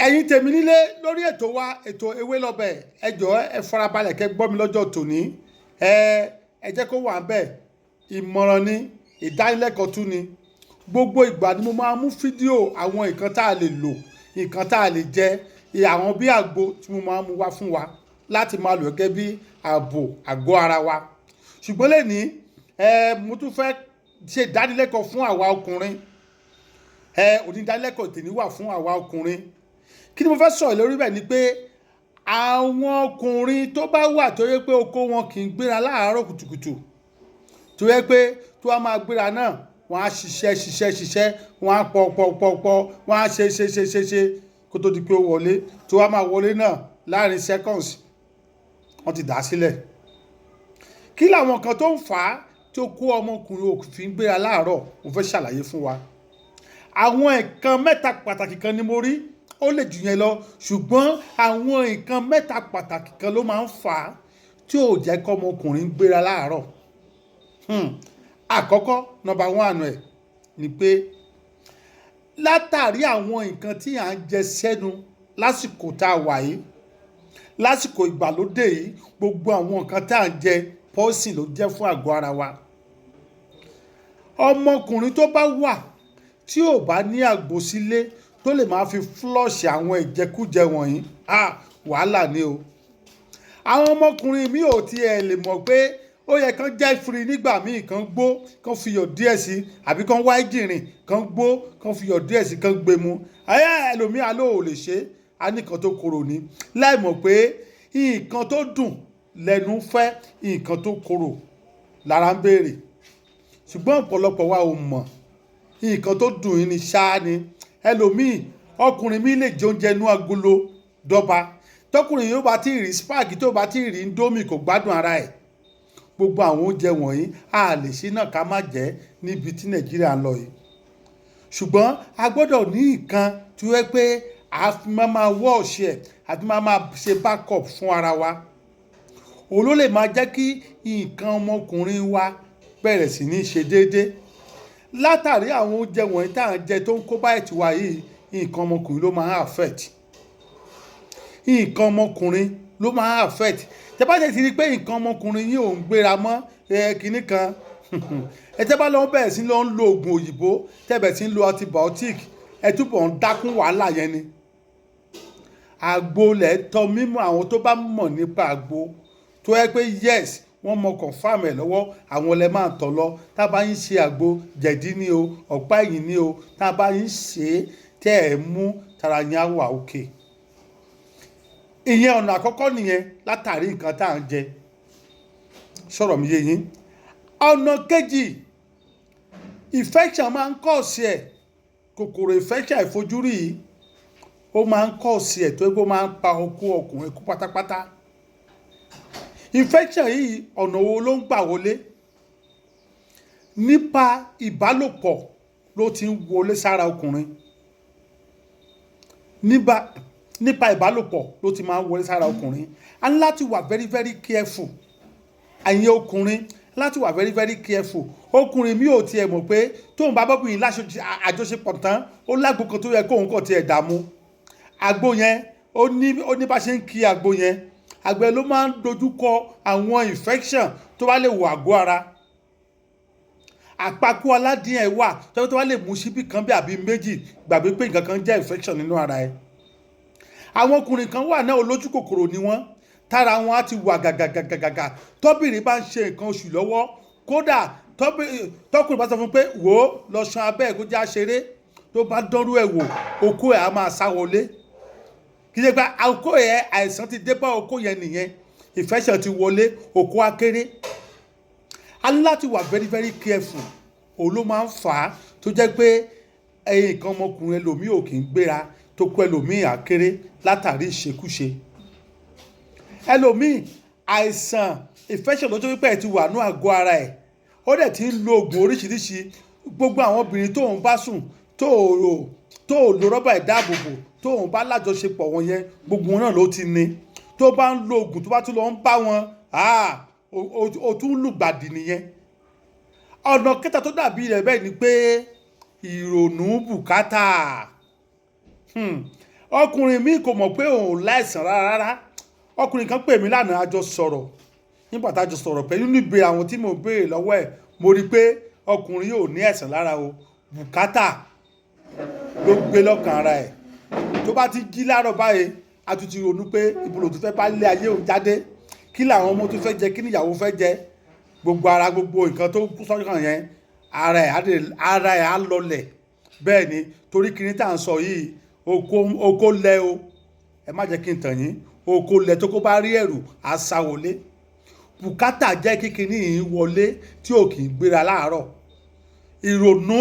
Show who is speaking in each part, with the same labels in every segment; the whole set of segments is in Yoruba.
Speaker 1: Ẹ̀yin tèmi nílé lórí ètò wa, ètò Ewé Lọ́bẹ̀, ẹ jọ̀ọ́, ẹ farabalẹ̀ kẹ́ gbọ́ mi lọ́jọ́ tòní. Ẹ jẹ́ kó wà ń bẹ̀. Ìmọ̀ràn ni, ìdánilẹ́kọ̀ọ́ tún ni. Gbogbo ìgbà ni mo máa mú fídíò àwọn nǹkan tá a lè lò, nǹkan tá a lè jẹ, àwọn bí àgbo tí mo máa mú wá fún wa láti máa lò gẹ́gẹ́ bí ààbò àgọ́ ara wa. Ṣùgbọ́n lẹ́nìí, mo tún fẹ́ ṣe ìdánilẹ́kọ̀ọ́ fún àwa ọkùnrin. Onídánilẹ́kọ̀ọ́ tèmi wà fún àwa ọkùnrin. Kí ni mo fẹ́ sọ̀rọ̀ lórí bẹ́ẹ̀ ni pé àwọn ọkùnrin tó bá wà tó yẹ pé okó wọn kì í gbéra láàárọ̀ kùtùkùtù, tó yẹ pé tó wá máa gbéra náà, wọ́n á ṣiṣẹ́, ṣiṣẹ́, ṣiṣẹ́, wọ́n á pọ̀, pọ̀, pọ̀, pọ̀, wọ́n á ṣe, ṣe, ṣe, ṣe, ṣe kó tó di pé ó wọlé. Tó wá máa wọlé náà, láàrin seconds, wọ́n ti dà á sílẹ̀. Kí làwọn nǹkan tó ń fà á tó kó ọmọkùnrin ò fi ń gbéra láàárọ̀? Mo fẹ́ ṣàlàyé fún wa. Àwọn nǹkan mẹ́ta pàtàkì kan ni mo rí. Ó lè jù yẹn lọ, ṣùgbọ́n àwọn nǹkan mẹ́ta pàtàkì kan ló máa ń fà á tí ò jẹ́ kí ọmọkùnrin gbéra láàárọ̀. Àkọ́kọ́, number one ẹ̀ ni pé látàrí àwọn nǹkan tí à ń jẹ sẹ́nu lásìkò tá a wà yìí, lásìkò ìgbàlódé yìí, gbogbo àwọn nǹkan tá à ń jẹ, poison ló jẹ́ fún àgọ́ ara wa. Ọmọkùnrin tó bá wà tí ò bá ní àgbo sílé tó lè máa fi flush àwọn ìjẹkújẹ wọ̀nyí, ah, wàhálà ni o. Àwọn ọmọkùnrin mi ò tiẹ̀ lè mọ̀ pé ó yẹ kán jẹ́ free nígbà míì, kán gbó, kán fi iyọ̀ díẹ̀ sí, àbí kán wá ìjìnrìn, kán gbó, kán fi iyọ̀ díẹ̀ sí, kán gbé mu. Ayé ẹlòmíì á lóò lè ṣe á ní nǹkan tó korò ní, láì mọ̀ pé nǹkan tó dùn lẹ́nu fẹ́, nǹkan tó korò lára ń béèrè. Ṣùgbọ́n ọ̀pọ̀lọpọ̀ wa ò mọ̀, nǹkan tó dùn yín ni ṣáá ni. Ẹlòmíì, ọkùnrin mi lè jẹ oúnjẹ inú agolo dọ́ba. Tọkùnrin yóò bá ti rí spag, tó bá ti rí Indomie, kò gbádùn ara ẹ̀. Gbogbo àwọn oúnjẹ wọ̀nyí, a lè ṣe náà ká má jẹ́ níbi tí Nàìjíríà ń lọ yìí, ṣùgbọ́n a gbọ́dọ̀ ní nǹkan tí ó yẹ pé a fi máa máa wash ẹ̀ àti máa máa ṣe backup fún ara wa. Òun ló lè máa jẹ́ kí nǹkan ọmọkùnrin wa bẹ̀rẹ̀ sí ní ṣe déédé. Látàrí àwọn oúnjẹ wọ̀nyí tá à ń jẹ tó ń kó bá ètò wa yìí, nǹkan ọmọkùnrin ló máa ń affect, nǹkan ọmọkùnrin ló máa ń affect. Tẹ́ bá ti rí i pé nǹkan ọmọkùnrin yìí ò ń gbéra mọ́, ẹ kinní kan, ẹ tẹ́ bá lọ bẹ̀rẹ̀ sí lọ ń lo oògùn òyìnbó, tẹ́ bẹ̀rẹ̀ sí ń lo antibiotic, ẹ túbọ̀ ń dákún wàhálà yẹn ni. Àgbo lẹ̀ tọ́ mímọ́. Àwọn tó bá mọ̀ nípa àgbo, tó yẹ pé yes, wọ́n mọ confirm ẹ̀ lọ́wọ́, àwọn lẹ máa tọ̀ lọ. Tá a bá yín ṣe àgbo jẹ̀dí ni o, ọ̀pá ẹ̀yìn ni o, tá a bá yín ṣe é, tẹ́ ẹ̀ mú tara yín á wà òkè. Ìyẹn ọ̀nà àkọ́kọ́ nìyẹn, látàrí nǹkan tá à ń jẹ. Sọ̀rọ̀ mi yé yín? Ọ̀nà kejì, infection máa ń cause ẹ̀. Kòkòrò infection àìfojúrí yìí, ó máa ń cause ẹ̀ tó yẹ kó máa ń pa okó ọkùnrin kú pátápátá. Infection yìí, ọ̀nà wo ló ń gbà wọlé? Nípa ìbálòpọ̀ ló ti ń wọlé sára ọkùnrin. Nípa ìbálòpọ̀ ló ti máa ń wọlé sára ọkùnrin. A ní láti wà very, very careful. Àyẹn ọkùnrin láti wà very, very careful. Ọkùnrin mi ò tiẹ̀ mọ̀ pé tóun bá bọ́kùnrin àjọṣepọ̀ tán, ó lágbo kan tó yẹ kóun kàn tiẹ̀ dààmú. Àgbo yẹn, ó ní bá ṣe ń kí àgbo yẹn. Àgbo yẹn ló máa ń dojú kọ àwọn infection tó bá lè wọ àgọ́ ara. Àpapọ̀ aládìí ẹ̀ wà tó bá lè mú síbí kan bí àbí méjì, gbàgbé pé nǹkan kan jẹ́ infection nínú ara ẹ̀. Àwọn ọkùnrin kan wà náà, olójú kòkòrò ni wọ́n, tára wọn á ti wà gàgàgàgàgà. Tọ́bìnrin bá ń ṣe nǹkan oṣù lọ́wọ́, kódà tọkùnrin bá sọ fún pé, "Wò ó, lọ ṣan abẹ́ ẹ̀ kó já ṣeré," tó bá dánrú ẹ̀ wò, okó ẹ̀ á máa sá wọlé. Kì í ṣe pé okó ẹ̀, àìsàn ti dé bá okó yẹn nìyẹn. Infection ti wọlé, okó á kéré. A ní láti wà very, very careful. Òun ló máa ń fà á tó jẹ́ pé nǹkan ọmọkùnrin ẹlòmíì ò kì í gbéra, tó kó ẹlòmíì á kéré látàrí ìṣekúṣe. Ẹlòmíì, àìsàn infection lọ́jọ́ pípẹ́ ti wà ní àgọ́ ara ẹ̀, ó dẹ̀ ti ń lo oògùn oríṣiríṣi. Gbogbo àwọn obìnrin tó ń bá sùn, tó ò lo rọ́bà ìdáàbòbò, tó ń bá lájọṣepọ̀ wọn yẹn, gbogbo wọn náà ló ti ní. Tó bá ń lo oògùn, tó bá tún lọ ń bá wọn, o tún lùgbàdì nìyẹn. Ọ̀nà kẹta tó dàbí rẹ̀ bẹ́ẹ̀ ni pé ìrònú bùkátà. Ọkùnrin mi kò mọ̀ pé òun láìsàn rárá rárá. Ọkùnrin kan pè mí lánàá, a jọ sọ̀rọ̀. Nígbà tá a jọ sọ̀rọ̀ pẹ̀lú níbi àwọn tí mo béèrè lọ́wọ́ ẹ̀, mo rí i pé ọkùnrin yóò ní àìsàn lára o. Bùkátà ló gbé lọ́kàn ara ẹ̀. Tó bá ti jí láàárọ̀ báyìí, a tún ti ronú pé ibo lòun tún fẹ́ bá lé ayé òun jáde, kí làwọn ọmọ tó fẹ́ jẹ, kí níyàwó fẹ́ jẹ. Gbogbo ara, gbogbo nǹkan tó kú sọ́kàn yẹn, ara ẹ̀ á lọlẹ̀. Bẹ́ẹ̀ ni, torí kíní tá à ń sọ yìí, oko oko lẹ o. Ẹ má jẹ́ kí n tàn yín, oko lẹ. Tó kó bá rí ẹ̀rù, á sá wọlé. Bùkátà jẹ́ kíkiní yìí wọlé tí ò kì í gbéra láàárọ̀. Ìrònú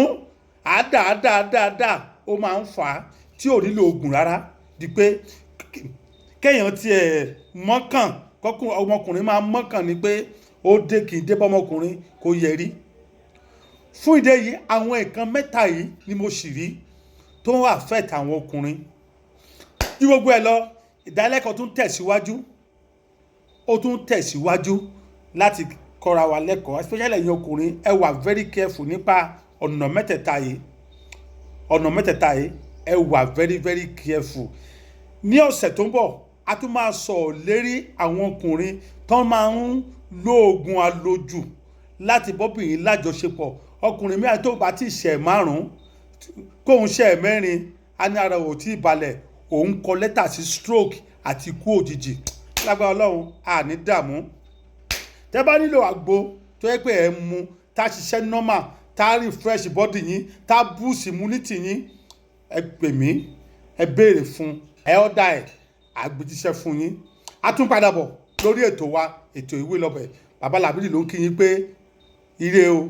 Speaker 1: àádáadáadáa ó máa ń fà á tí ò nílò oògùn rárá, di pé kéèyàn tiẹ̀ mọ́kàn kọ́kùn. Ọmọkùnrin máa mọ́kàn ni pé ó dé, kì í dé bá ọmọkùnrin kó yẹ rí. Fún ìdí èyí, àwọn nǹkan mẹ́ta yìí ni mo sì rí tó ń affect àwọn ọkùnrin. Ju gbogbo ẹ̀ lọ, ìdánilẹ́kọ̀ọ́ tún tẹ̀síwájú, ó tún tẹ̀síwájú láti kọ́ra wa lẹ́kọ̀ọ́, especially ẹ̀yin ọkùnrin. Ẹ wà very careful nípa ọ̀nà mẹ́tẹ̀ẹ̀ta yìí. Ọ̀nà mẹ́tẹ̀ẹ̀ta yìí, ẹ wà very very careful. Ní ọ̀sẹ̀ tó ń bọ̀, a tún máa sọ̀rọ̀ lérí àwọn ọkùnrin tó máa ń lo oògùn àlòjù láti bọ́bìnrin lájọṣepọ̀. Ọkùnrin mìíràn, tó bá ti ṣẹ̀ márùn-ún, kóun ṣẹ̀ mẹ́rin, á ní ara ò tí ì balẹ̀. Òun kọ lẹ́tà sí stroke àti ikú òjijì. Lágbára Ọlọ́run, àní dààmú. Tẹ́ bá nílò àgbo tó yẹ pé ẹ ń mu, tá a ṣiṣẹ́ normal, tá a refresh body yín, tá a boost immunity yín, ẹ pè mí, ẹ béèrè fún, ẹ ọ́dà ẹ̀, àgbèjíṣẹ́ fún yín. A tún padà bọ̀ lórí ètò wa, ètò Ìwé Lọ́bẹ̀. Bàbá Làmídì ló ń kí yín pé ire o.